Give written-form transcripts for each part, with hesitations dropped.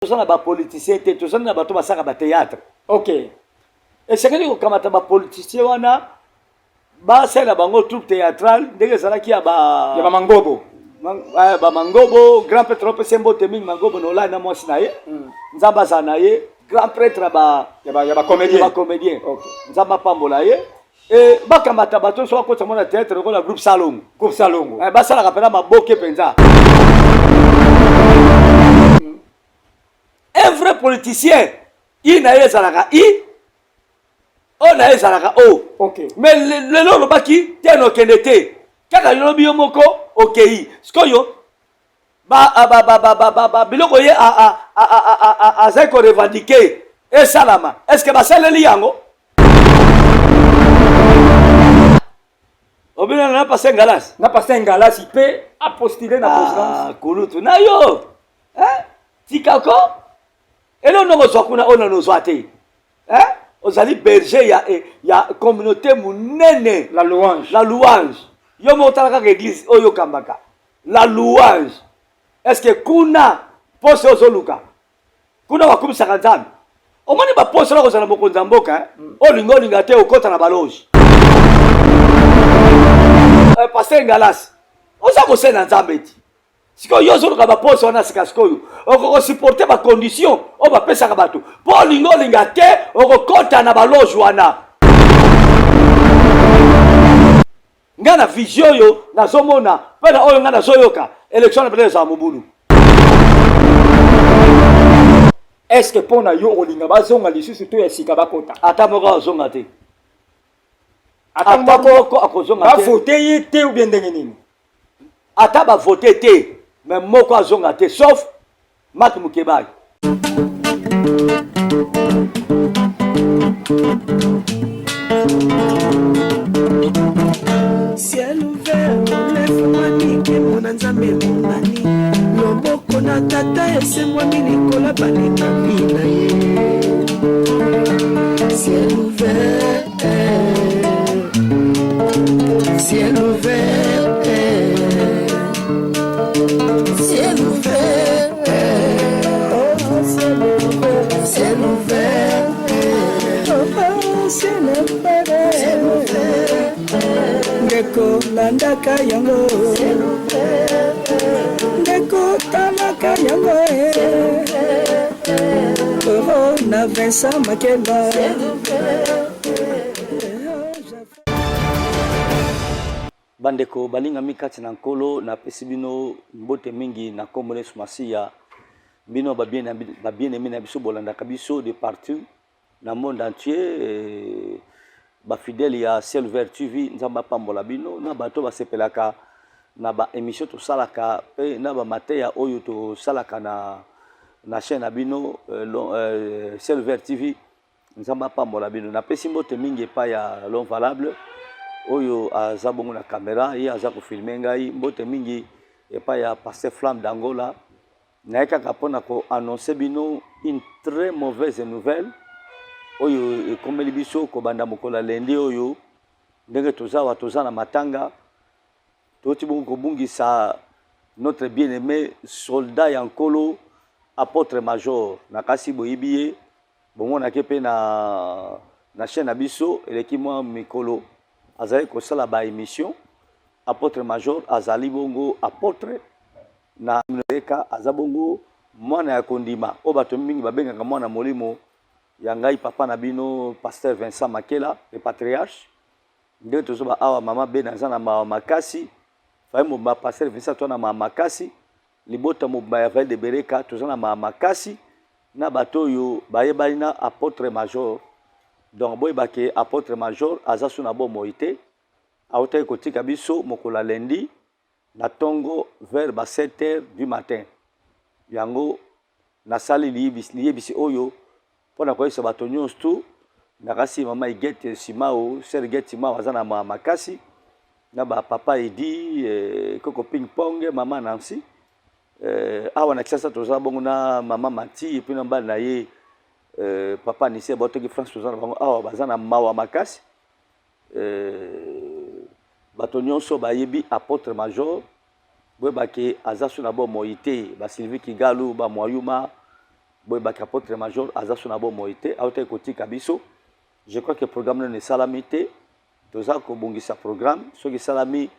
Toza na ba politiciens te, tozali na bato basalaka ba theatre. Ok. Esengeli kokamata ba politiciens wana basalela bango troupe théâtrale ndenge ezalaki ya ba ya ba Mangobo. Eh, ba Mangobo, grand prêtre opesi mbote mingi Mangobo na olai na mwasi na ye. Nzambe azala na ye, grand prêtre ya ba ya ba comédien. Ya ba comédien. Okay. Nzambe apambola ye. E bakamata bato nyonso bakotisa mona théâtre lokola groupe Salongo. Groupe Salongo. Eh, basalaka mpenza maboke mpenza. Un vrai politicien, i na ye ezalaka i, o na ye ezalaka o. Okay. Mais lelo olobaki te na okende te, kaka lobi yo moko okei. Sikoyo ba biloko ye azali ko revendiquer esalama, est-ce que basaleli yango? Obina na pasteur Ngalasi. Na pasteur Ngalasi pe a postuler na présidence. Ah, kulutu na yo. Hein? Tika ko. Elo ndongo zwa kuna ona no zwa te. Hein? Ozali berger ya ya communauté munene. La louange. La louange. Yo moko tala kaka église oyo kambaka. La louange. Est-ce que kuna poste ozoluka? Kuna bakumisaka Nzambe. Omoni ba poste wana kozala mokonzi ya mboka, eh? Olinga olinga te okota na baloge. Eh, Pasteur Ngalasi, oza kosala Nzambe ti. Sikoyo yo ozoluka ba poste wana sika sikoyo okoko supporter ba condition oyo bapesaka bato mpo olinga olinga te okokota na baloge wana. Nga na vision oyo nazomona mpe na oyo nga nazoyoka, election na peut-être ezala mobulu. Est-ce que mpo na yo okolinga bazonga lisusu to ya sika bakota? Ata moko azonga te. Ata moko akozonga te. Bavote ye te ou bien ndenge nini? Ata bavote te, mais moko azonga te sauf Marc Mukebayi. Ciel ouvert, efungwami, nkembo na Nzambe emonani, loboko na Tata esembwami likolo ya balingami na ye. Ciel ouvert, ciel ouvert, ciel ouvert, oh, ciel ouvert, ciel ouvert, oh, ciel ouvert, ciel ouvert. Ndeko landaka yango, ndeko talaka yango, oh, na Vincent Makela. Bandeko balingami kati na Nkolo, napesi bino mbote mingi na nkombo na Yesu Masiya. Bino ba bien-aimé na biso bolandaka biso de partout na monde entier, ba fidèles ya Ciel Ouvert TV, Nzambe apambola bino na bato basepelaka na ba émission tosalaka pe na ba mateya oyo tosalaka na chaîne na bino Ciel Ouvert TV. Nzambe apambola bino. Napesi mbote mingi epai ya l'homme valable oyo aza bongo na camera, ye aza kofilme ngai. Mbote mingi epai ya pasteur Flamme d'Angola. Naye kaka mpona ko annoncer bino une très mauvaise nouvelle oyo ekomeli biso kobanda mokolo ya lundi oyo. Ndenge toza awa, toza na matanga, toti bongo kobungisa notre bien-aimé soldat ya Nkolo, apôtre major. Nakasi boyebi ye, bomonaki pe na chaîne na biso eleki mwa mikolo azali kosala ba émission. Apôtre major azali bongo apôtre na Amerika, aza bongo mwana ya kondima oyo bato mingi babengaka mwana molimo ya ngai papa na bino pasteur Vincent Makela le patriarche. Ndenge tozoba awa mama Bena aza na mawa makasi, faye mobimba pasteur Vincent toza na mawa makasi, libota mobimba ya Valle de Bereka toza na mawa makasi na bato oyo bayebani na apôtre major. Donc boyeba ke apôtre major aza su na bomoi te, autaki kotika biso mokolo ya lundi na tongo vers ba 7 heures du matin. Yango nasali liyebisi oyo mpona koyebisa bato nyonso tu. Nakasi mama Huguette Simao, sœur Huguette Simao aza na mawa makasi, na ba papa Edi, koko ping pong, mama Nancy. Awa na Kinshasa toza bongo na mama Mati et puis na mobali na ye papa Nise Botoki France, toza na bango awa baza na mawa makasi. Bato nyonso bayebi apôtre major, boyeba ke aza su na bomoi te, ba Sylvie Kigalu, ba Mwayuma. Boyebaki apôtre major aza so na bomoi te, autaki kotika biso. Je crois que programme nano esalami te, toza kobongisa programme, soki esalami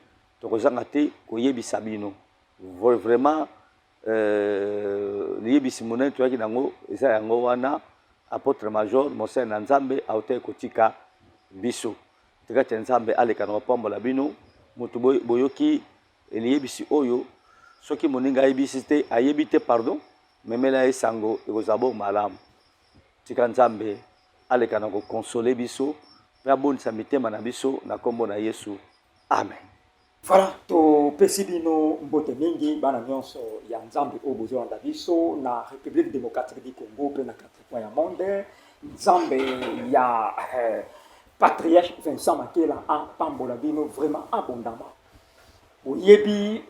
tokozanga te koyebisa bino. Vraiment euh, liyebisi monene toyaki nango eza yango wana, apôtre major mosali na Nzambe autaki kotika biso. Tika te Nzambe aleka na kopambola bino. Moto boyoki liyebisi oyo, soki moninga ayebisi te, ayebi te, pardon, memela ye sango, ekozala bo malamu. Tika Nzambe aleka na kokonsole biso mpe abondisa mitema na biso na nkombo na Yesu, amen. Voilà, topesi bino mbote mingi bana nyonso ya Nzambe oyo bozolanda biso na République démocratique du Congo mpe na quatre coins ya monde. Nzambe ya Patriarche Vincent Makela apambola bino vraiment abondamment. Boyebi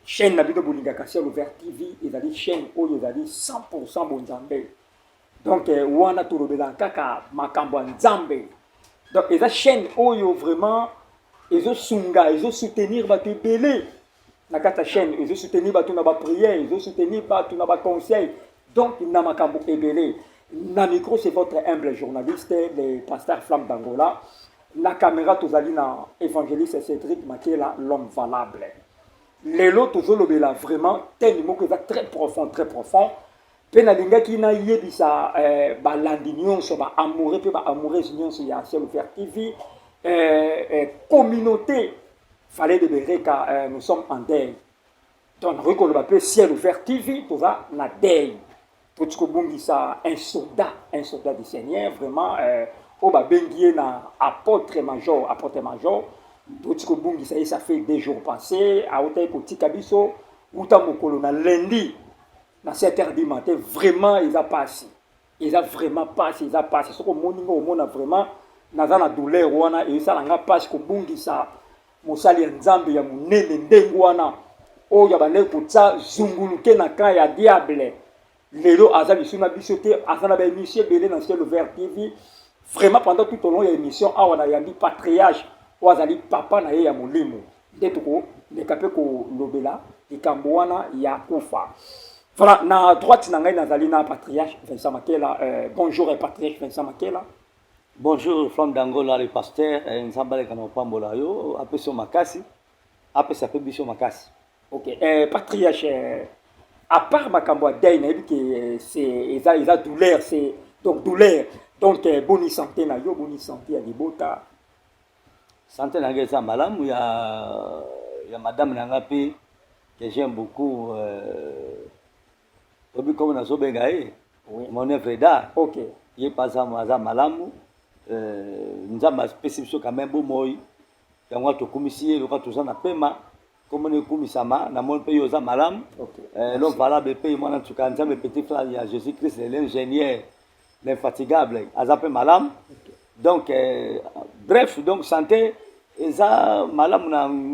chaîne na bino bolingaka Ciel Ouvert TV ezali chaîne oyo ezali 100% bonzambe. Donc wana tolobelaka kaka makambo ya Nzambe. Donc eza chaîne oyo vraiment ezosunga, ezosoutenir bato ebele na kati ya chaîne, ezosoutenir bato na baprière, ezosoutenir bato na baconseil, donc na makambo ebele. Na micro, c'est votre humble journaliste, le pasteur Flamme d'Angola. Na caméra tozali na évangéliste Cédric Makela, l'homme valable. Lelo tozolobela vraiment thème moko eza très profond, très profond. Mpe nalingaki nayebisa balandi nyonso, baamoureux mpe baamoureuse nyonso ya Ciel Ouvert TV, communauté Vallée de Bereka, nous sommes en deuil. Donc nakoki koloba mpe Ciel Ouvert TV toza na deuil. Toti kobungisa un soldat, un soldat du Seigneur vraiment, oyo babengi ye na apôtre major. Apôtre major toti kobungisa ye, ça fait 2 jours passé, autaki kotika biso uta mokolo na lundi na 7 heures du matin. Vraiment eza pasi, eza vraiment pasi, eza pasi. Soki omoni nga, omona vraiment naza na douleur wana, ezosala nga pasi kobungisa mosali ya Nzambe ya monene ndenge wana, oyo abandaki kotia zunguluke na camp ya diable. Lelo aza lisusu na biso te. Aza na baémission ebele na Ciel Ouvert TV. Vraiment, pendant tout au long ya émission awa, nayambi patriarche oyo azali papa na ye ya molimo, nde tokomeka mpe kolobela likambo wana ya kufa. Voilà, na droite na ngai nazali na patriarche Vincent Makela. Bonjour, patriarche Vincent Makela. Bonjour, Flamme d'Angola, le pasteur. Nzambe aleka na kopambola yo, apesa yo makasi, apesa mpe biso makasi. Ok, patriarche, à part makambo ya deuil, nayebi ke c'est eza douleur, c'est donc douleur. Donc boni santé na yo? Boni santé ya libota? Santé na ngai eza malamu, ya madame na ngai mpe, que j'aime beaucoup, oyebi comme nazobenga ye, mon œuvre d'art. Ye mpe aza malamu. Nzambe apesi biso quand même bomoi, yango wana tokumisi ye. Loka toza na pema, komona ekumisama. Namoni mpe yo oza malamu. L'homme valable mpe mwana nsuka ya Nzambe, petit frère ya Jésus Christ, l'ingénieur, l'infatigable, aza mpe malamu. Donc bref, donc santé eza malamu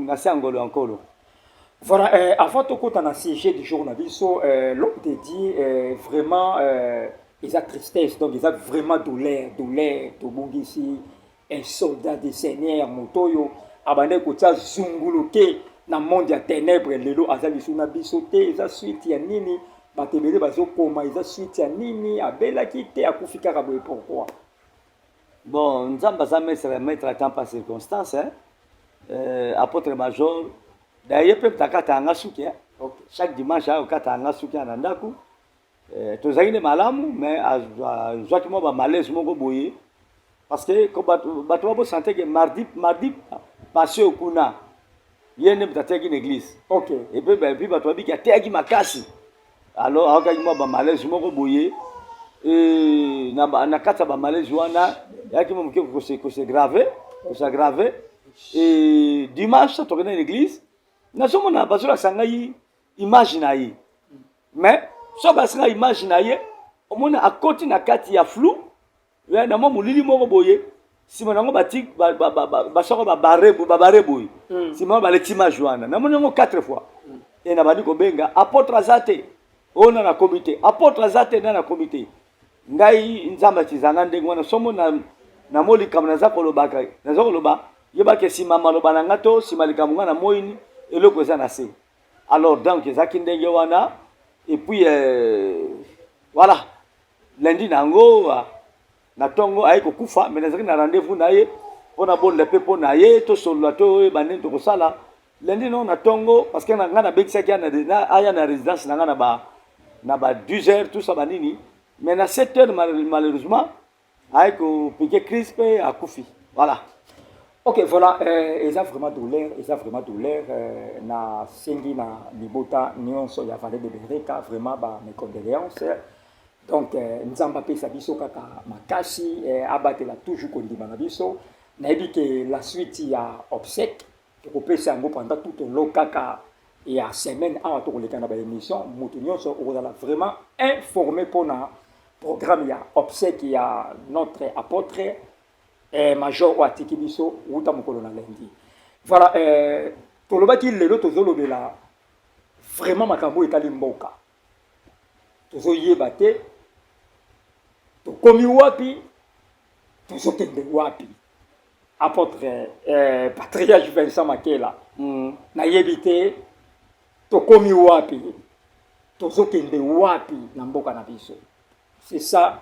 na se ya ngolo ya Nkolo. Voilà, avant tokota na sujet du jour na biso, l'homme de Dieu, vraiment eza tristesse, donc eza vraiment douleur, douleur. Tobungisi un soldat du Seigneur, moto oyo abandaki kotia zunguluke na monde ya ténèbre. Lelo aza lisusu na biso te. Eza suite ya nini? Bato ebele bazokoma eza suite ya nini? Abelaki te, akufi kaka boye, pourquoi? Bon, Nzambe aza maître, maître à temps par circonstance, hein? Apôtre major d'ailleurs mpe takata yanga suki, hein? Chaque dimanche ayokata yanga suki ya na ndako. Tozalaki nde malamu, mais azwaki mwa bamalaise moko boye, parce que bato babosana ke mardi passé oyo kuna, ye nde moto ateyaki na église. Et puis bato babiki ateyaki makasi, alors aokaki mwa bamalaise moko boye. Na kati ya bamalaise wana eyaki mwa moke kos'aggraver. Et dimanche tokende na église, nazomona bazolakisa ngai image na ye, mais so balakisa ngai image na ye, omona akoti na kati ya flou, na mwa molili moko boye. Nsima nango bati basoko babare boye, nsima baleki image wana, namoni yango quatre fois. E nabandi kobenga apôtre, aza te oyo, na nakomi te, apôtre aza te, na nakomi te. Ngai Nzambe atizanga ndenge wana. Somo na mo likambo naza kolobaka, naza koloba, yebaka nsima maloba na nga to nsima likambo nga na moyini, eloko eza na se. Alors donc ezalaki ndenge wana. Et puis Voilà, lundi na yango na ntongo aye kokufa, mais nazalaki na rendez-vous na ye mpo na bonda mpe mpo na ye tosolola, toyeba ndenge tokosala. Lundi no na ntongo, parce que na ngai nabekisaki aya na résidence na ngai na ba 10 heures, tout ça, banini, mais na 7 heures, malheureusement aye kopiquer crise mpe akufi. Voilà. Ok, voilà, eza vraiment douleur, eza vraiment douleur. Na sengi na libota nyonso ya Vallée de Bereka vraiment ba mes condoléances. Donc Nzambe apesa biso kaka makasi, abatela toujours kondima na biso. Nayebi ke la suite ya obsèque tokopesa yango pendant tout au long kaka ya semaine awa. Tokoleka na baémission, moto nyonso okozala vraiment informé mpona programme ya obsèque ya notre apôtre major oyo atiki biso wuta mokolo na lundi. Voilà, tolobaki lelo tozolobela vraiment makambo oyo etali mboka. Tozoyeba te tokomi wapi, tozokende wapi. Apôtre patriarche Vincent Makela, nayebi te tokomi wapi, tozokende wapi na mboka na biso. C'est ça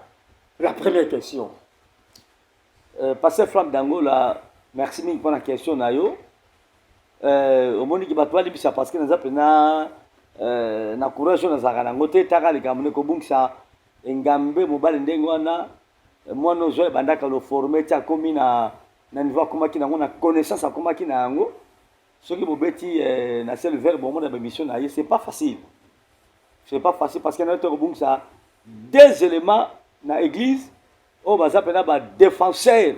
la première question. Pasteur Flamme d'Angola, merci mingi mpona question na yo. Omoniki bato balibisa parce que naza mpena na courage oyo nazalaka nango te. Taka likambo nde kobungisa engambe mobali ndenge wana, mwana ozwa ebandaka loforme ti akomi na niveau akomaki nango, na connaissance akomaki na yango. Soki bobeti na ciel vert, bomona baémission na ye. C'est pas facile, c'est pas facile, parce que nayo te kobungisa deux éléments na église oyo baza mpena badéfenseur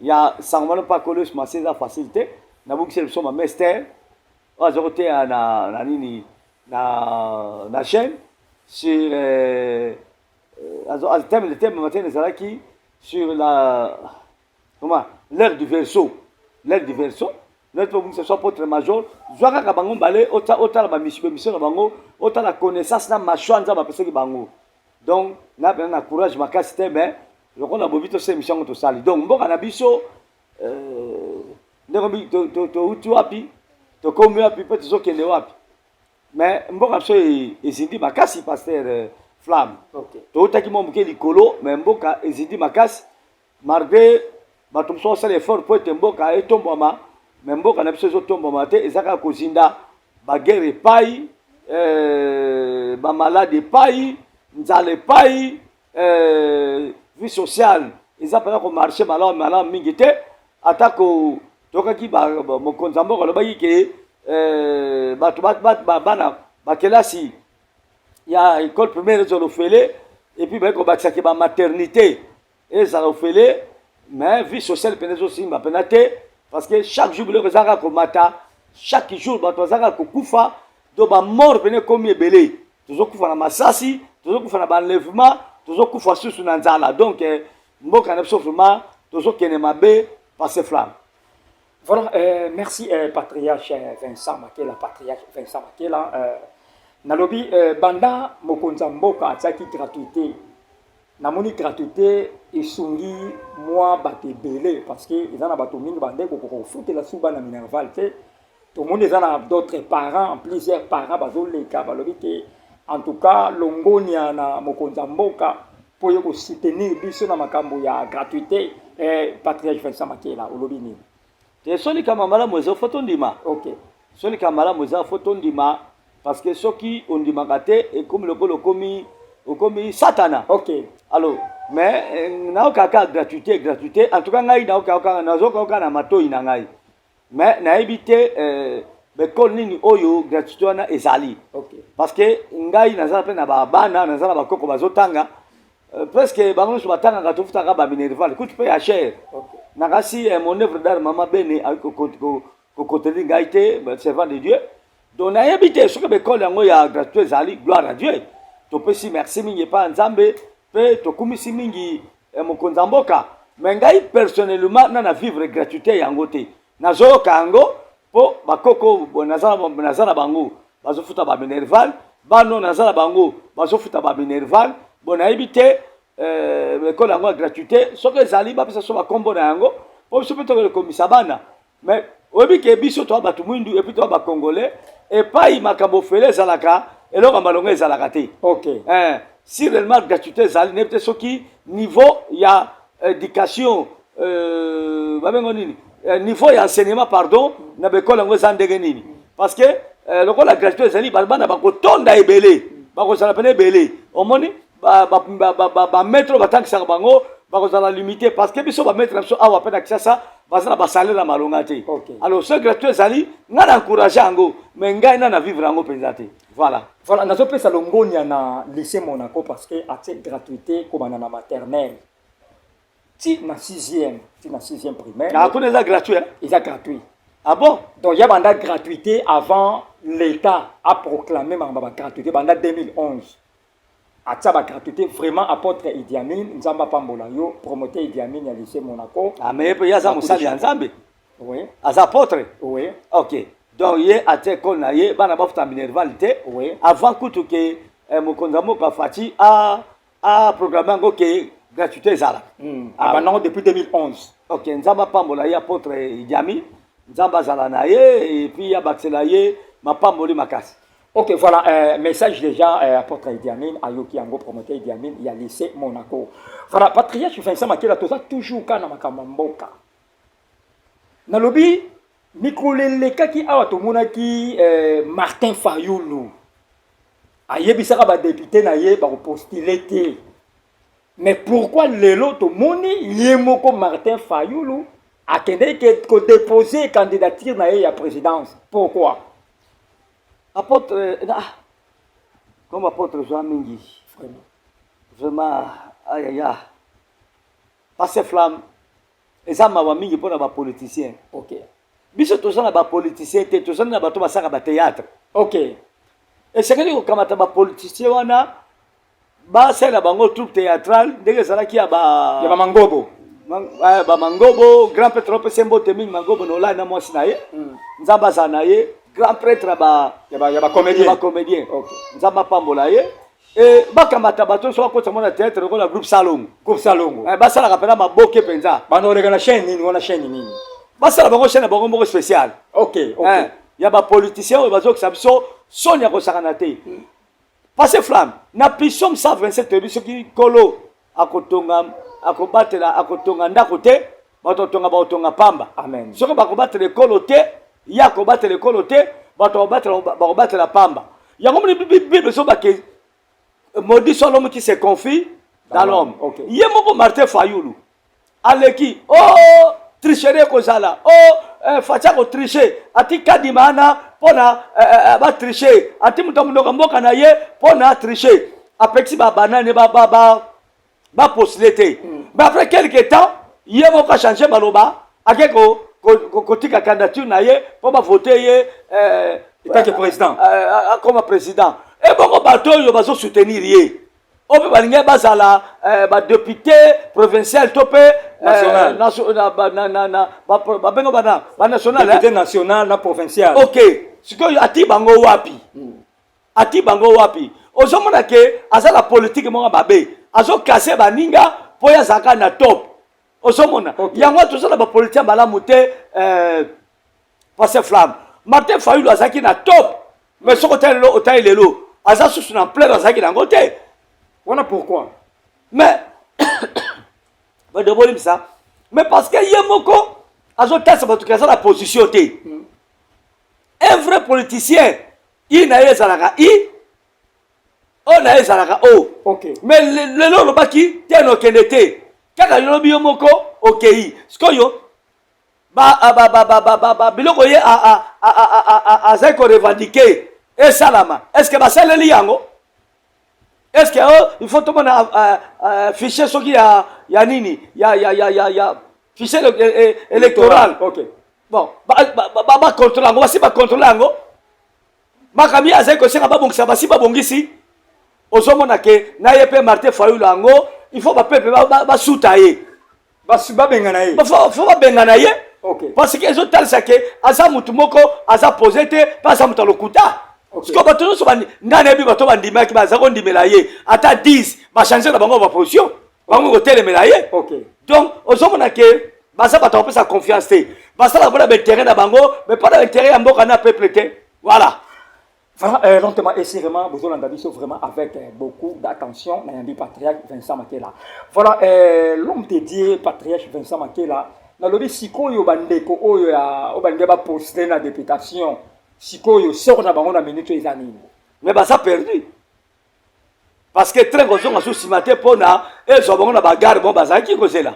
ya sango wana mpa Nkolo Masi. Eza facile te. Nabungiseli biso mama Ester oyo aza koteya na nini, na chaîne sur thème, le thème matin ezalaki sur la, comment, l'ère du Verseau, l'ère du Verseau. Neti obungisa so apôtre major, zwa kaka bango mbale, otala bamission na bango, otala connaissance na mashwa Nzambe apesaki bango. Donc na mpena na courage makasi te, mais lokola bobi tosala émission yango, tosali. Donc mboka na biso, ndenge touti wapi, tokomi wapi mpe tozokende wapi? Mais mboka biso ezindi makasi, pasteur Flamme. Toutaki mwa moke likolo, mais mboka ezindi makasi, malgré bato mosusu basala effort mpo ete mboka etombwama, mais mboka na biso ezotombwama te, eza kaka kozinda. Baguerre epai, bamalade epai, nzala epai, vie sociale eza mpena komarcher malamu malamu mingi te. Atako tokaki mokonzi ya mboka alobaki ke bato bana bakelasi ya école primaire ezala ofele, et puis baye kobakisaki bamaternité ezala ofele, mais vie sociale mpena ezosimba mpena te, parce que chaque jour biloko ezalaka komata, chaque jour bato bazalaka kokufa. Donc bamort pene ekomi ebele. Tozokufa na masasi, tozokufa na baenlèvement, tozokufa susu na nzala. Donc mboka na biso vraiment tozokende mabe, pasteur Flamme. Voilà, merci patriarche Vincent Makela, patriarche Vincent Makela. Nalobi banda mokonzi ya mboka atiaki gratuité, namoni gratuité esungi mwa bato ebele, parce que eza na bato mingi bande kokoka kofutela su bana minerval te. Tomoni eza na d'autres parents, plusieurs parents bazoleka, balobi te en tout cas longonia na mokonzi ya mboka mpo ye kosoutenir biso na makambo ya gratuité. Patriarche Vincent Makela, olobi nini? Te, so likambo malamu eza, faut tondima. So likambo malamu eza, faut tondima, parce que soki ondimaka te, ekomi lokola okomi satana. Alors, mais nayoka kaka gratuité, gratuité. En tout cas ngai nayoka, nazoka na matoi na ngai, mais nayebi te baekole nini oyo gratuité wana ezali. Parce que ngai naza mpe na babana, naza na bakoko bazotanga, presque bango nyonso batangaka, tofutaka baminerval kutu mpe ya cher. Nakasi mon œuvre d'art mama bene kokoteli ngai te, servant de Dieu. Donc nayebi te soki baekole yango ya gratuité ezali. Gloire à Dieu, topesi merci mingi epai ya Nzambe mpe tokumisi mingi mokonzi ya mboka. Mais ngai personnellement na vivre gratuité yango te. Nazoyoka yango mpo bakoko naza na bango bazofuta baminerval, bano naza na bango bazofuta baminerval. Bon, nayebi te ekole yango ya gratuité soki ezali, bapesa so bakombo na yango mpo biso mpe tokokomisa bana. Mais oyebi ke biso toa bato mwindu, et puis toa bacongolais, epai makambo ofele ezalaka, eloko ya malongo ezalaka te. si réellement gratuité ezali, nayebi te soki niveau ya éducation, babengo nini, niveau ya enseignement, pardon, na baekole yango eza ndenge nini, parce que lokola gratuité ezali, bana bakotonda ebele, bakozala pene ebele. Omoni bamaître oyo batangisaka bango bakozala limité, parce que biso bamaître na biso awa mpe na Kinshasa baza na basalaire na malonga te. Alors so gratuité ezali, ngai na encourage yango, mais ngai na vivre yango mpenza te. Voilà. Voilà, nazopesa longonia na lycée Monaco parce que atie gratuité kobanda na maternelle ti na sixième, ti na sixième primaire. Ah, kuna eza gratuit, hein? Eza gratuit. Ah bon? Donc ya banda gratuité avant l'État a proclamé makambo ya bagratuité. Banda 2011 atia bagratuité. Vraiment, apôtre Idi Amin, Nzambe apambola yo, promoteur Idi Amin ya lycée Monaco. Ah, mais ye mpe ye aza mosali ya Nzambe. Oui. Aza apôtre. Oui. Ok, donc ye atie ekole na ye, bana bafuta minerval te. Oui. Avant kutu ke mokonzi ya mboka Fatshi a programme yango ke gratuité ezala. Ah. Abandango depuis 2011. Ok, Nzambe apambola ye, apôtre Idi Amin, Nzambe azala na ye et puis abakisela ye mapamboli makasi. Ok, voilà, message déjà, apôtre Idi Amin, ayoki yango, promoteur Idi Amin, ya lycée Monaco. Voilà, patriarche Vincent Makela, toza toujours kaka na makambo ya mboka. Nalobi, mikolo elekaki awa tomonaki Martin Fayulu ayebisaka badéputé na ye bakopostule te. Mais pourquoi lelo tomoni ye moko Martin Fayulu akendeki kodépose candidature na ye ya présidence? Pourquoi? Apôtre, ah, comme apôtre zwa mingi. Vraiment. Vraiment, ayaya, Pasteur Flamme, eza mawa mingi mpona bapoliticien. Biso toza na bapoliticien te, toza na bato basalaka bathéâtre. Esengeli kokamata bapoliticien wana, basalela bango troupe théâtrale ndenge ezalaki ya ba Ya bamangobo. Bamangobo, grand prêtre opesa mbote mingi, Mangobo na olai na mwasi na ye. Nzambe azala na ye, grand prêtre ya ba Ya bacomédien. Bacomédien. Nzambe apambola ye. E bakamata bato nyonso, bakotisa mona théâtre lokola groupe Salongo. Groupe Salongo. Basalaka mpena maboke mpenza. Banda koleka na chaîne nini wana, chaîne nini? Basala bango chaîne na bango moko spéciale. Ya bapoliticien oyo bazokisa biso soni ya kosakana te. Pasteur Flamme, na Psaume 127 toyebi soki Nkolo akotonga, akobatela, akotonga ndako te, bato batonga bakotonga pamba. Amen. Soki bakobatela ekolo te, ye akobatela ekolo te, bato bakobatela pamba. Yango moni Bible ezobake: maudit soit l'homme qui se confie dans l'homme. Ye moko Martin Fayulu aleki o oh, tricherie ekozala o oh, Fatshi akotriche, ati Kadima wana mpona batriche, ati moto ya monoko mboka na ye mpona atriche, apekisi babanani bapostule te. Mais après quelque temps, ye moko achange maloba, ake kotika candidature na ye mpo bavote ye En tant que président. Akoma président. Ebongo bato oyo bazosoutenir ye, oyo mpe balingi bazala badéputé provincial to mpe National. Babengo bana banational. Député national na provincial. Ok, sikoyo ati bango wapi? Ati bango wapi? Ozomona ke aza na politike moko mabe, azokase baninga mpo ye azalaka na top. Ozomona? Yango toza na bapoliticien malamu te. Pasteur Flamme, Martin Fayulu azalaki na top, mais soki otali lelo, otali lelo, aza susu na plein azalaki nango te. Wana pourquoi? Mais badobolimbisa, mais parce que ye moko azotalisa bato ke aza na position te. Un vrai politicien, i na ye ezalaka i, oyo na ye ezalaka o. Mais lelo olobaki te na okende te, kaka lolobi yo moko okei. Sikoyo biloko ye azali korevendiquer esalama, est ce que basaleli yango? Est ce que oh, il faut tomona fichier soki ya nini, ya fichier électoral? Bon, bacontrôle yango, basi bacontrôle yango. Makambo ye azali kosenga babongisa, basi babongisi. Ozomona ke na ye mpe Martin Fayulu yango, il faut bapepe basuta ye. Babengana ye. Faut babengana ye, parce que ezotalisa ke aza mutu moko aza posé te, mpe aza moto alokuta. Sikoyo bato nyonso, ngai nayebi bato bandimaki, baza kondimela ye, ata 10 bachange na bango baposition, bango kotelemela ye. Donc ozomona ke baza bato bapesa confiance te, basalaka mpona baintérêt na bango, mais mpona intérêt ya mboka na peuple te. Voilà. Voilà, lentement et sûrement, bozolanda biso vraiment avec beaucoup d'attention, nayambi patriarche Vincent Makela. Voilà, l'homme de Dieu, patriarche Vincent Makela, nalobi sikoyo bandeko oyo ya oyo balingi bapostuler na députation, sikoyo soko na bango na minute oyo eza nini? Mais baza perdu, parce que train kozonga so nsima te mpona ezwa bango na bagare. Bon, bazalaki kozela.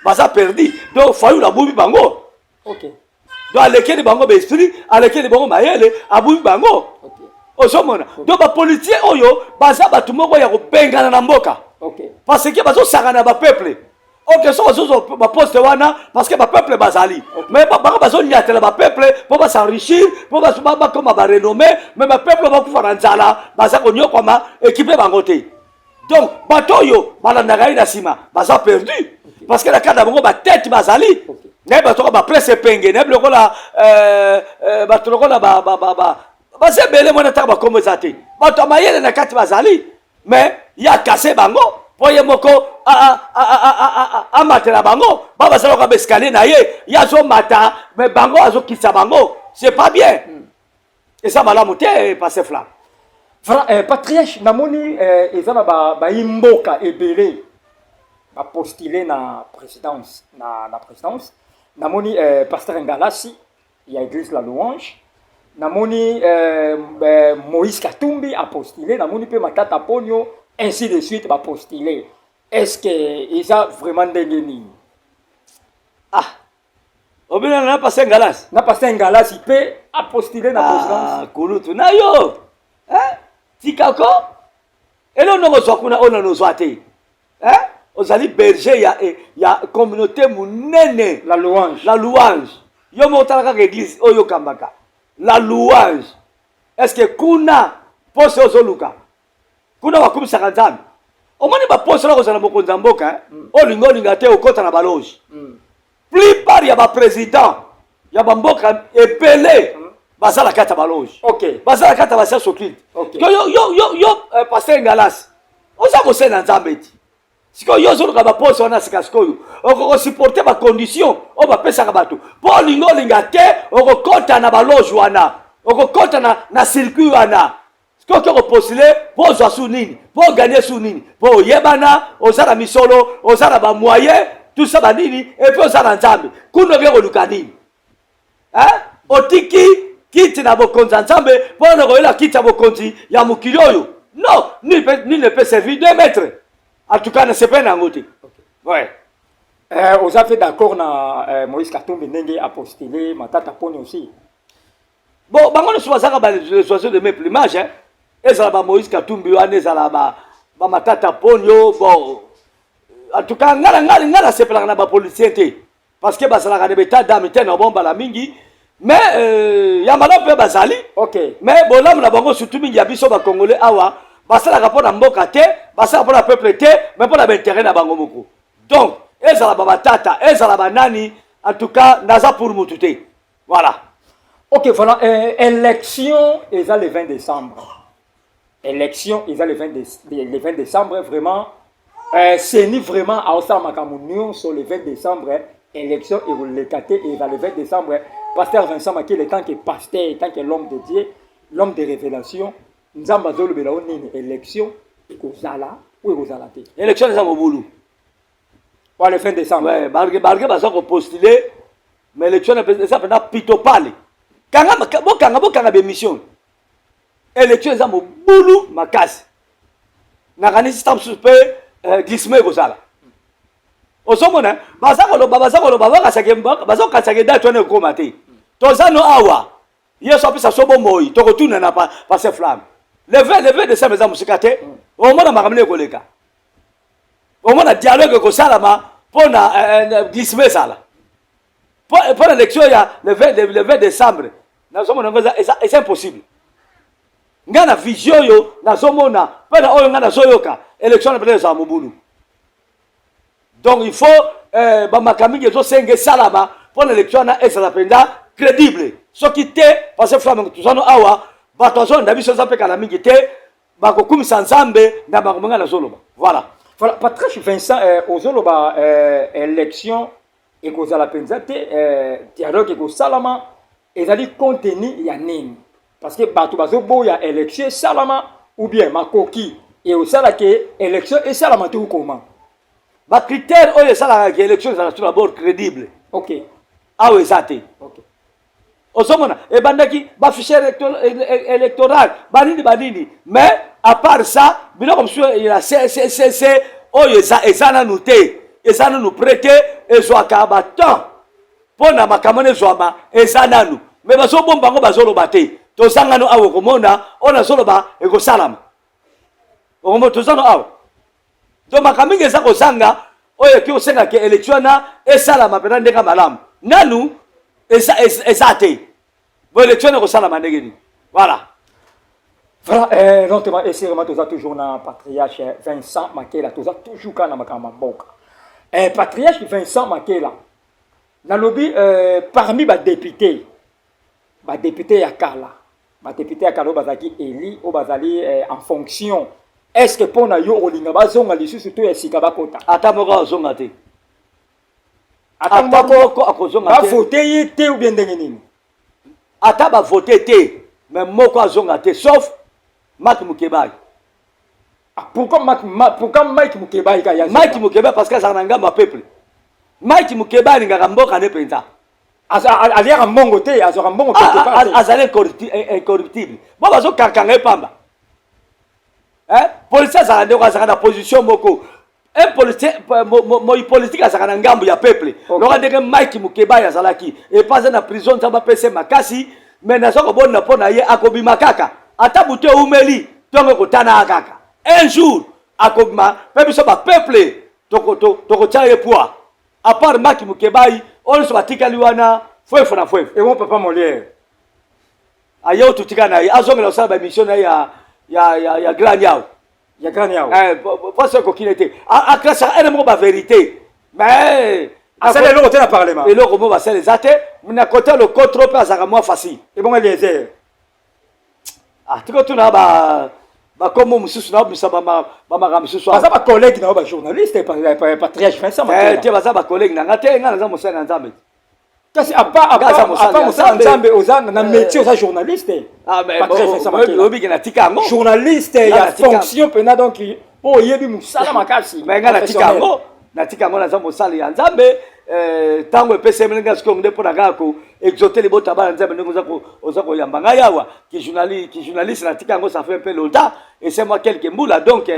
Baza perdu. Donc Fayulu abubi bango. Donc alekeli bango baesprit, alekeli bango mayele, abubi bango. Ozomona, donc bapoliticien oyo baza bato moko ya kobengana na mboka, parce que bazosaka na bapeuple. Ok, so bazozwa baposte wana parce que bapeuple bazali, mais bango bazoniatela bapeuple mpo bas'enrichir, mpo bakoma barenommé, mais bapeuple bakufa na nzala, baza konyokwama, équipe bango te. Donc bato oyo balandaka ye na nsima baza perdu, parce que na kati na bango batete bazali. Nayebi bato lokola bapresse epenge, nayebi lokola bato lokola baza ebele. Mwana taka bakombo eza te. Bato ya mayele na kati bazali, mais ye akase bango mpo ye moko amatela bango. Ba bazalaka baescalier na ye, ye azomata, mais bango azokitisa bango. C'est pas bien, eza malamu te, pasteur Flam. Voilà, patriarche, namoni eza na bayi mboka ebele bapostule na présidence, na présidence. Namoni pasteur Ngalasi ya église La Louange, namoni Moïse Katumbi apostule, namoni mpe Matata Ponio, ainsi de suite, bapostule. Est ce que eza vraiment ndenge nini? Ah, obinana na pasteur Ngalasi? Na pasteur Ngalasi mpe apostule na présidence. Ah, kulutu na yo, eh? Tikako elo ndongo ozwa kuna oyo nano ozwa te, eh? Ozali berger ya communauté monene. La Louange. La Louange. Yo moko otala kaka église oyo okambaka, La Louange. Est ce que kuna poste ozoluka, kuna bakumisaka Nzambe? Omoni baposte wana, kozala mokonzi ya mboka, olinga olinga te, okɔta na baloge. Plupart ya baprésident ya bamboka ebele baza na kati ya baloge, baza na kati ya bascience occulte. Yo, pasteur Ngalasi, oza kosala na Nzambe ti sikoyo yo ozoluka baposte wana. Sika sikoyo okokosupporter bacondition oyo bapesaka bato mpo olinga olinga te, okokɔta na baloge wana, okokɔta na circuit wana. Sikoyo oke kopostuler mpo ozwa su nini, mpo ogagner su nini, mpo oyebana, oza na misolo, oza na bamoyen, tout ça, banini, et puis oza na Nzambe. Kuna oke koluka nini, hein? Otiki kiti na bokonzi ya Nzambe mpo na koyela kiti ya bokonzi ya mokili oyo. Non, nul ne peut servir deux maîtres. En tout cas, nasepeli na yango te, ouais. Oza mpe d'accord na Moïse Katumbi ndenge apostule, Matata Ponyo aussi? Bon, bango nyonso bazalaka les oiseaux de même plumage, hein? Ezala ba Moïse Katumbi wana, ezala bamatata Ponio. Bon, en tout cas, nga nasepelaka na bapoliticien te, parce que bazalaka na baétat d'âme te na bombala mingi. Mais ya malamu mpe bazali. Mais bolamu na bango, surtout mingi ya biso bacongolais awa, basalaka mpo na mboka te, basalaka mpo na peuple te, mais mpo na baintérêt na bango moko. Donc ezala babatata, ezala banani, en tout cas naza pour mutu te, voilà. Ok, voilà, élection eza le 20 décembre. Élection eza le 20 décembre, vraiment CENI vraiment aosala makambo nyonso le 20 décembre. Élection ekoleka te, eza le 20 décembre. Pasteur Vincent Makele, tant que pasteur, tant que l'homme de Dieu, l'homme de révélation, Nzambe azolobela o nini? Élection ekozala ou ekozala te? Élection eza mobulu. Wa le 20 décembre. Ouais, barge baza kopostuler, mais élection eza mpenza pitopale. Kanga, bokanga, bokanga bémission. Élection eza mobulu makasi. Nakanisi ta mosusu mpe glissement ekozala. Ozomona, baza koloba, baza koloba, baza kokanisaka date wana ekokoma te. Toza no awa, Yesu apesa so bomoi, tokotuna na pasteur Flamme. Le 20 décembre eza mosika te. Omona makambo nde ekoleka, omona dialogue ekosalama mpo na glissement ezala mpo na élection ya le 20 décembre. Nazomona yango eza impossible. Ngai na vision oyo nazomona mpe na oyo ngai nazoyoka, élection na peut-être ezala mobulu. Donc il faut bamakambo mingi ezosenga esalama mpo na élection wana ezala mpenza crédible. Soki te, parce que Flamme, tozano awa, bato azolanda biso eza mpe kala mingi te, bakokumisa Nzambe na bango ngai nazoloba, voilà. Voilà, Patrice Vincent, ozoloba élection ekozala mpenza te, dialogue ekosalama, ezali contenu ya nini? Parce que bato bazoboya élection esalama, ou bien makoki eosala ke élection esalama te, okoma? Bacritère oyo esalaka ke élection ezala tout d'abord crédible, awa eza te. Ozomona ebandaki bafichier électoral, banini banini, mais à part ça, biloko mosusu ya ccc oyo eza nanu te, eza nanu prêt te. Ezwaka batemps mpo na makambo wana ezwama, eza nanu, mais bazobomba yango, bazoloba te. Tozangano awa, okomona oyo nazoloba ekosalama. Okomona tozano awa. Donc makambo mingi eza kozanga oyo eki osengaka élection wana esalama mpena ndenge malamu. Nanu eza te. Bo élection wana ekosalama ndenge nini? Voilà. Voilà, lentement et sûrement, toza toujours na patriarche Vincent Makela, toza toujours kaka na makambo ya mboka. Patriarche Vincent Makela, nalobi parmi badéputé ya kala, badéputé ya kala oyo bazalaki élu, oyo bazali en fonction, est ce que mpo na yo olinga bazonga lisusu to ya sika bakota? Ata moko azonga te. Ata Ata moko? Moko akozonga te. Bavote ye te ou bien ndenge nini? Ata bavote te, mais moko azonga te, sauf Mike Mukebai. Ah, pourquoi Mike Mukebai ka ya? Mike Mukebai, parce que azalaka na ngambo ya peuple. Mike Mukebai alingaka mboka nde mpenza. Aliaka mbongo te, azwaka mbongo quelque part te. Azali incorruptible. Bo bazokanganga ye pamba. Policier azalaka ndeko, azalaka na position moko. Un policier, moi politique, azalaka na ngambo ya peuple. Loka ndenge Mike Mukebai azalaki epa, aza na prison, Nzambe apese makasi, mais naza kobonda mpo na ye, akobima kaka. Ata butu eumeli, ntongo ekotanaka kaka. Un jour akobima, mpe biso bapeuple tokotia ye poids. À part Mike Mukebai, oyo nyonso batikali wana, fwefwe na fwefwe. Ebon papa Molière? Aye oyo totika na ye, azongela kosala baémission na ye ya grand yao. Ya grand yao. Mpasi ekokine te, aklasaka ene moko bavérité, mais asali eloko te na parlement. Eloko moko basala eza te. Na kote lokotro mpe azalaka mwa facile. Ebongo Eliezer? Ah, tika tuna ba bakombo mosusu, naobimisa bamakambo mosusu. Baza bacollègue na yo bajournaliste, patriarche Vincent Makela. Te, baza bacollègue na nga te. Nga naza mosali na Nzambe. Kasi apa mosala Nzambe, oza na métier, oza journaliste. Obiki natika yango. Journaliste ya fonction mpena, donc mpo oyebi mosala makasi. Mais nga natika yango, natika yango, naza mosali ya Nzambe. Ntango epesi ndenge sikoyo nde mpo na kaka koexauter libota bana Nzambe, ndenge oza koyamba ngai awa. Ki journaliste natika yango, ça fait un peu longtemps, ese mwa quelques mbula. Donc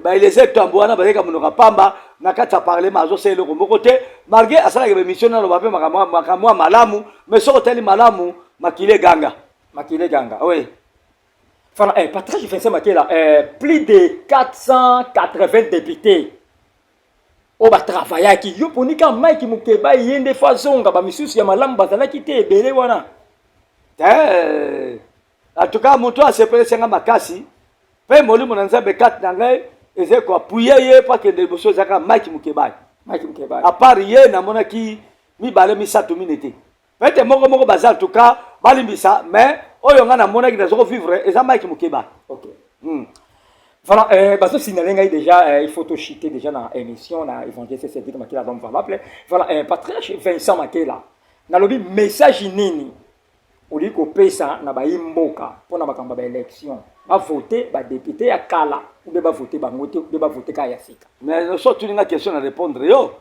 baEliezer Tambo wana bazalika monoko pamba na kati ya parlement, azosala eloko moko te, malgré asalaka baémission, naloba mpe makambo ya malamu, mais soki otali malamu, makili eganga. Makili eganga. Oui. Voilà, Patrick Vincent Makela, plus de 480 députés oyo batravaillaki, yo poni ka Mike Mokeba, ye nde fo azonga, bamisusu ya malamu bazalaki te ebele wana? Te, en tout cas moto asepelisi nga makasi mpe molimo na Nzambe kati na ngai ezali koappuyer ye mpo akende liboso, ezalaka Mike Mokebai. Mike Mokebai. À part ye, namonaki mibale, misato, mine te. Peut-être moko moko baza, en tout cas balimbisa, mais oyo ngai namonaki naza kovivre eza Mike Mokeba. Ok. Voilà, bazo signaler ngai déjà, il faut tochuter déjà na émission na évangéliste Cédric Makela, l'homme valable. Voilà, patriarche Vincent Makela, nalobi message nini olingi kopesa na bayi mboka mpona makambo ya baélection, bavote badéputé ya kala ou bien bavote bango te, ou bien bavote kaka ya sika? Mais so otuni nga question, na répondre yo.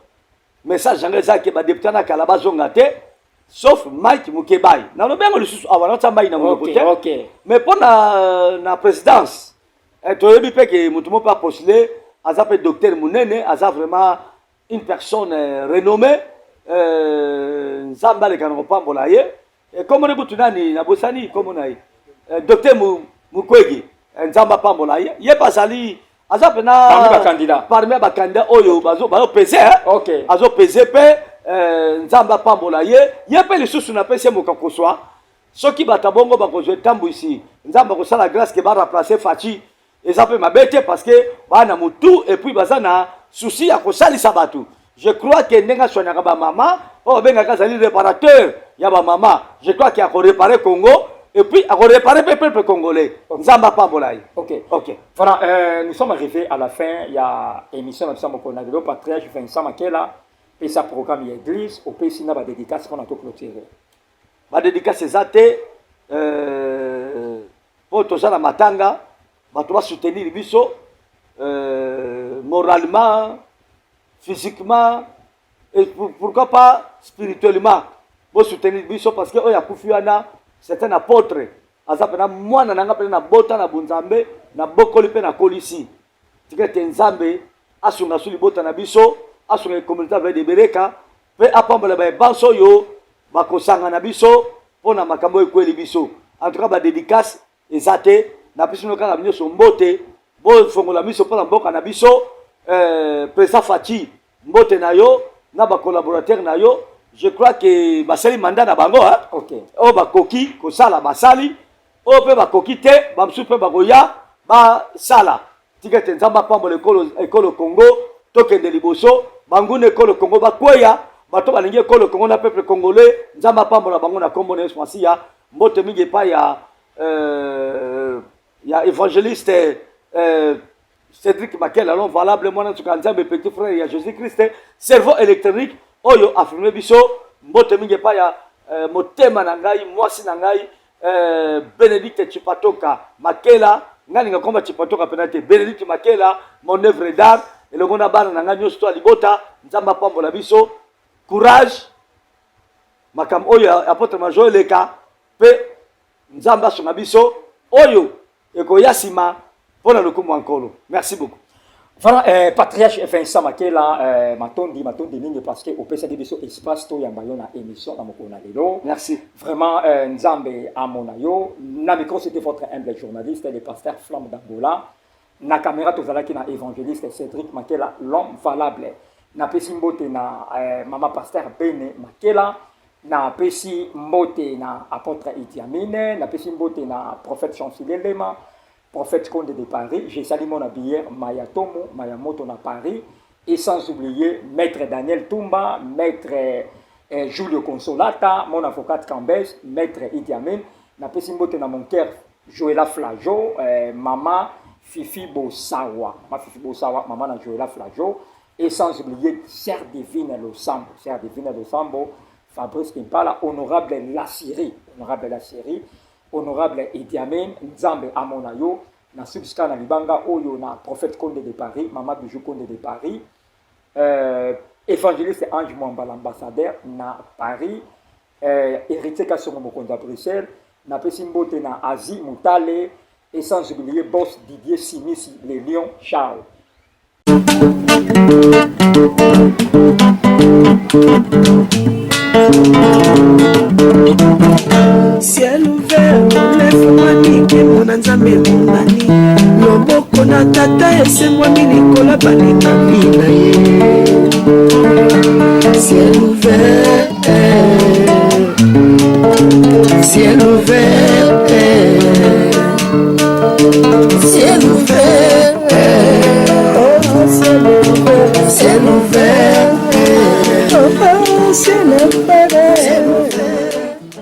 Message yango eza ke badéputé na kala bazonga te, sauf Mike Mukebai. Nalobi yango lisusu awa, natia mai na monoko te. Mais mpo na présidence, toyebi mpe ke motu moko mpe apostule, aza mpe docteur monene, aza vraiment une personne renommée. Nzambe aleka na kopambola ye. Kombo kutu nani, nabosani kombo na ye, docteur Mukwege. Nzambe apambola ye. Ye mpe azali, aza mpena parmi bacandidat. Parmi bacandidat oyo bazopese. Azopese mpe, Nzambe apambola ye. Ye mpe lisusu napesi ye mokakoswa, soki bato bongo bakozwa etambwisi, Nzambe akosala grâce ke baremplace Fatshi, eza mpe mabe te, parce que baa na motu et puis baza na souci ya kosalisa bato. Je crois ke ndenge aswanaka bamama oyo babengaka azali réparateur ya bamama, je crois ke akoréparer Congo et puis akoréparer mpe peuple congolais. Nzambe apambola ye. Ok. Voilà, nous sommes arrivés à la fin ya émission na biso ya mokolo na lelo. Patriarche Vincent Makela, pesa programme ya église, opesi na badédicace mpona toclôturer. Badédicace eza te. mpo toza na matanga, bato basoutenir biso moralement, physiquement et pourquoi pas spirituellement. Bosoutenir biso parce que oyo akufi wana, c'est un apôtre, aza mpena mwana na nga mpena nabota na bonzambe, nabokoli mpe nakolisi. Tika ete Nzambe asunga su libota na biso, asunga communauté avec de Bereka mpe apambola baebanso oyo bakosanga na biso mpo na makambo oyo ekweli biso. En tout cas, badédicace eza te, napesi bino kaka nyonso mbote. Bofongola miso mpo na mboka na biso. Président Fatshi, mbote na yo na bacollaborateur na yo. Je crois que basali mandat na bango, hein? Oyo bakoki kosala basali, oyo mpe bakoki te, bamosusu mpe bakoya basala. Tika ete Nzambe apambola ekolo Congo, tokende liboso. Banguna ekolo Congo bakweya, bato balingi ekolo Congo na peuple congolais, Nzambe apambola bango na nkombo na Yesu Masiya. Mbote mingi epai ya évangéliste Cédric Makela, l'homme valable, mwana nsuka Nzambe, petit frère ya Jésus Christ, cerveau électronique oyo afirme biso. Mbote mingi epai ya motema na ngai, mwasi na ngai, Bénédicte Chipatoka Makela. Ngai ninga komba Chipatoka pena te, Bénédicte Makela, mon œuvre d'art, elongo na bana na ngai nyonso to ya libota. Nzambe apambola biso. Courage, makambo oyo apôtre major eleka mpe Nzambe asunga biso oyo ekoya nsima mpo na lokumu ya Nkolo. Merci beaucoup. Voilà, patriarche Vincent Makela, matondi, matondi mingi parce que opesaki biso espace toyamba yo na émission na mokolo na lelo. Merci. Vraiment, Nzambe amona yo. Na micro, c'était votre humble journaliste, le pasteur Flamme d'Angola. Na caméra, tozalaki na évangéliste Cédric Makela, l'homme valable. Napesi mbote na mama pasteur Bene Makela, napesi mbote na apôtre Idi Amine, napesi mbote na prophète Chancelier Lema, prophète Conde de Paris. J'ai salué mon habilleur Mayatomo, Mayamoto na Paris, et sans oublier maître Daniel Tumba, maître Julio Consolata, mon avocat Cambès, maître Idi Amin. Napesi mbote na mon cœur Joela Flajo, mama Fifi Bosawa, mama Fifi Bosawa, mama na Joela Flajo, et sans oublier Sœur Divine Losambo, Sœur Divine Losambo, Fabrice Kimpala, honorable La Syrie, honorable La Syrie, honorable Idi Amin. Nzambe amona yo. Na subsika na libanga oyo na prophète Conde de Paris, mama Bijou Conde de Paris, évangéliste Ange Mwamba, l'ambassadeur na Paris, héritier Kasongo, mokonzi ya Bruxelles. Napesi mbote na Asie Mutale et sans oublier boss Didier Simisi, le lion. Ciao. Ciel ouvert lefungwami, nkembo na Nzambe emonani, loboko na Tata esembwami likolo balingami na ye. Ciel ouvert, ciel ouvert, ciel ouvert, oh, ciel ouvert, ciel ouvert, oh, ciel ouvert.